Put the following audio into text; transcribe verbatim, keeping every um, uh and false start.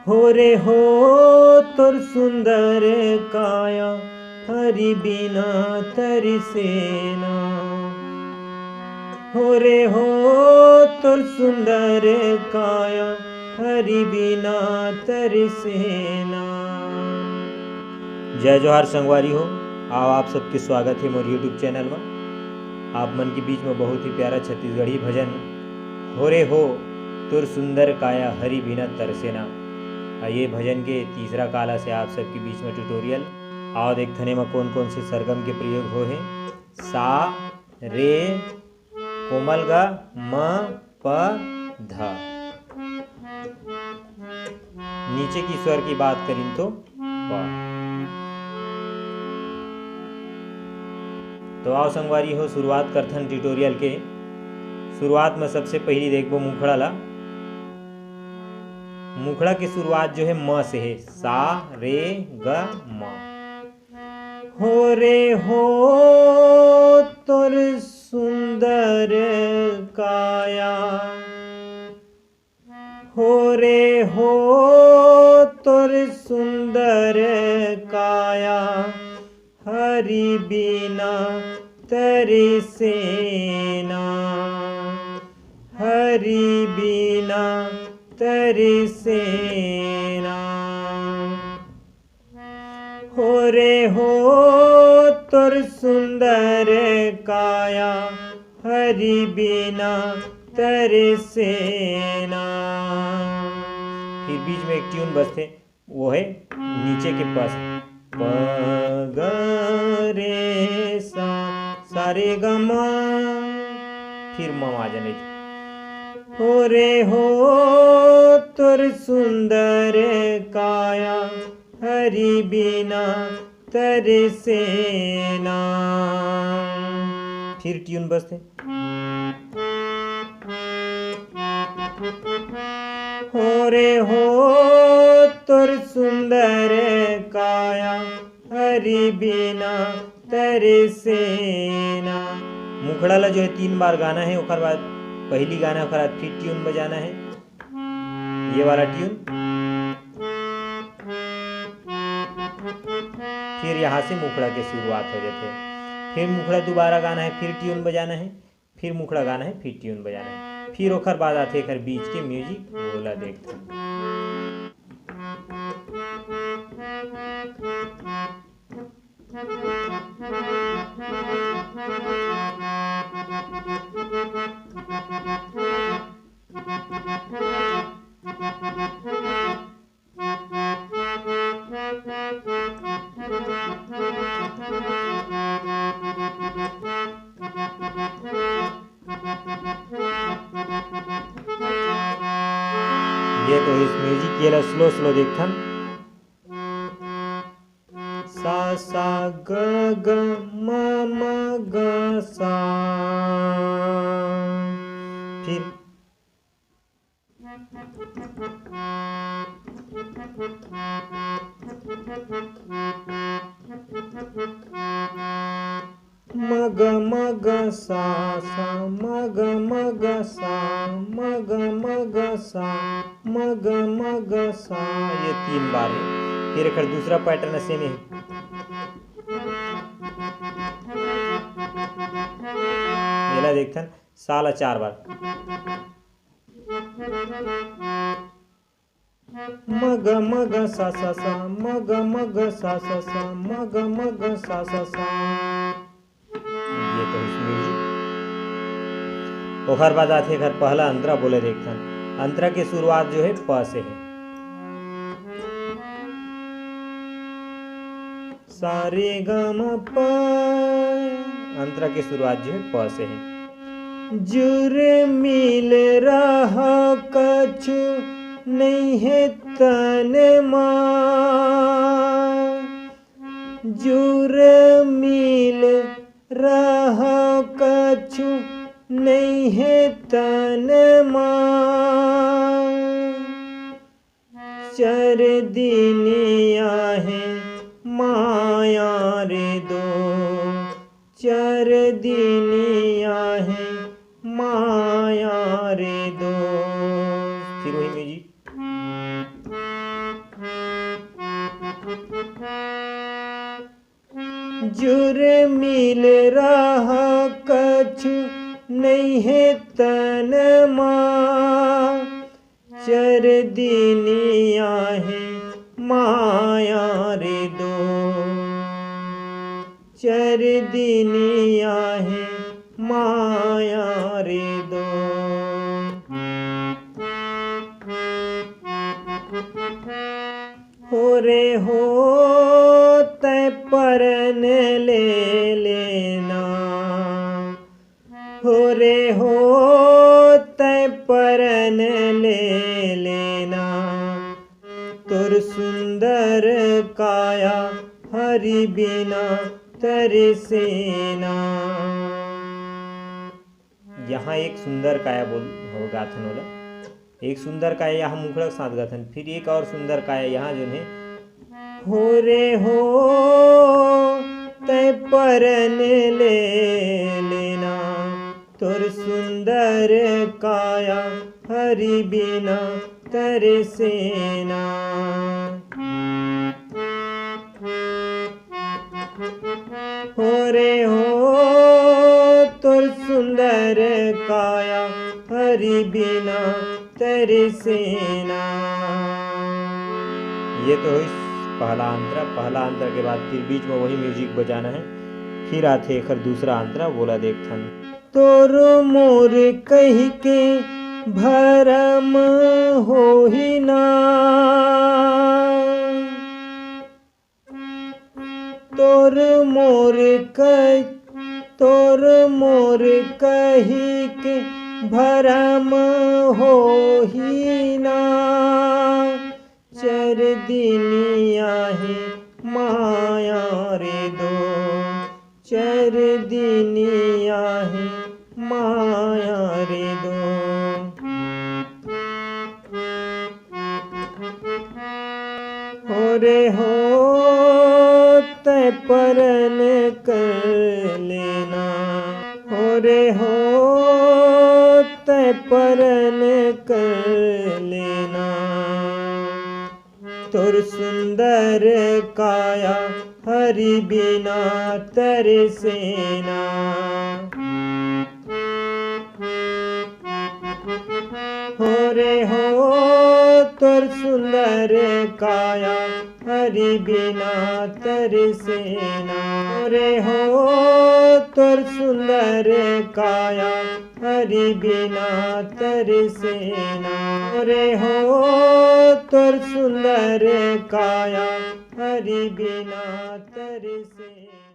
हो रे हो, तोर सुंदर काया हरि बिना तरसेना। हो रे हो, तोर सुंदर काया हरि बिना तरसेना। जय जोहार संगवारी हो, आओ आप सबके स्वागत हे मोर YouTube चैनल म। आप मन के बीच में बहुत ही प्यारा छत्तीसगढ़ी भजन हो रे हो, तोर सुंदर काया हरि बिना तरसेना। आ ये भजन के तीसरा काला से आप सबके बीच में ट्यूटोरियल। आओ देखथन एमा कौन कौन से सरगम के प्रयोग हो हे। सा, रे, कोमल ग, म, प, ध। नीचे की स्वर की बात करिन तो प। तो आओ संगवारी हो, शुरुआत करथन ट्यूटोरियल के। शुरुआत में सबसे पहली देखबो मुखड़ा ला। मुखड़ा के शुरुआत जो है म से है, सा, रे, ग, म। हो रे हो, तोर सुंदर काया। हो रे हो, तोर सुंदर काया हरि बिना तरसेना। हरि बिना तरसेना। हो रे हो, तोर सुंदर काया हरि बिना तरसेना। फिर बीच में एक ट्यून बजथे, वो है नीचे के प से, प, ग, रे, सा, सा, रे, ग, म। फिर म आ जाने। हो रे हो, तोर सुंदर काया हरि बिना तरसेना। फिर ट्यून बजथे। हो रे हो, तोर सुंदर काया हरि बिना तरसेना। मुखड़ा ला जो है तीन बार गाना है, ओकर बाद पहली गाना, ओकर बाद फिर ट्यून बजाना है, ये वाला ट्यून। फिर यहाँ से मुखड़ा के शुरुआत हो जाथे। फिर मुखड़ा दोबारा गाना है, फिर ट्यून बजाना है, फिर मुखड़ा गाना है, फिर ट्यून बजाना है, फिर ओखर बाद आथे एखर बीच के म्यूजिक, वोला देखथन। ये तो इस म्यूजिक के ला स्लो स्लो देखथन। सा सा ग ग म म ग सा। फिर मग मग सा सा, मग मग सा, मग मग सा, मग मग सा। ये तीन बार है। फिर एक दूसरा पैटर्न सेम है। एला देखथन, सा ला चार बार। मग मग सा सा सा, मग मग सा सा सा, मग मग सा सा सा। ये तो इसमें ही। ओखर बाद आथे एखर पहला अंतरा, बोले देखथन। अंतरा के शुरुआत जो है प से है। सा रे ग म प। अंतरा के शुरुआत जो है प से है। जुर मिल रहा कछु नहीं है तन मा। जुर मिल रहा कछु नहीं है तन मा। चार दिन आहे माया रे दो, चार दिन आहे माया रे दो। फिर वही म्यूजिक। जुर्मिल रहा कछु नइ हे तन मा, चर दिनिया हे माया रे दो, चर दिनिया हे माया रे दो। हो रे हो, तै परन ले लेना। हो रे हो, तै परन ले लेना। तोर सुंदर काया हरि बिना तरसेना। यहाँ एक सुंदर काया बोल हो गाथन ओला। एक सुंदर काया यहाँ मुखड़ा के साथ गाथन, फिर एक और सुंदर काया यहाँ जोन हे, हो रे हो, तै परन ले लेना, तोर सुंदर काया हरि बिना तरसेना। हो रे हो, तोर सुंदर काया हरि बिना तरसेना। ये तो होइस पहला अंतरा। पहला अंतरा के बाद फिर बीच में वही म्यूजिक बजाना है। फिर आथे एखर दूसरा अंतरा, वोला देखथन। तोर मोर कहि के भरम होही ना, तोर मोर कहि, तोर मोर कहि के भरम होही ना। चर दिनिया हे माया रे दो, चर दिनिया हे माया रे दो। हो रे हो, तै परन कर लेना। हो रे हो, तै परन कर लेना। तोर सुंदर काया हरि बिना तरसेना। हो रे हो, तोर सुंदर काया हरि बिना तरसेना। हो रे हो, तोर सुंदर काया हरि बिना तरसेना। हो रे हो, तोर सुंदर काया हरि बिना तरसेना।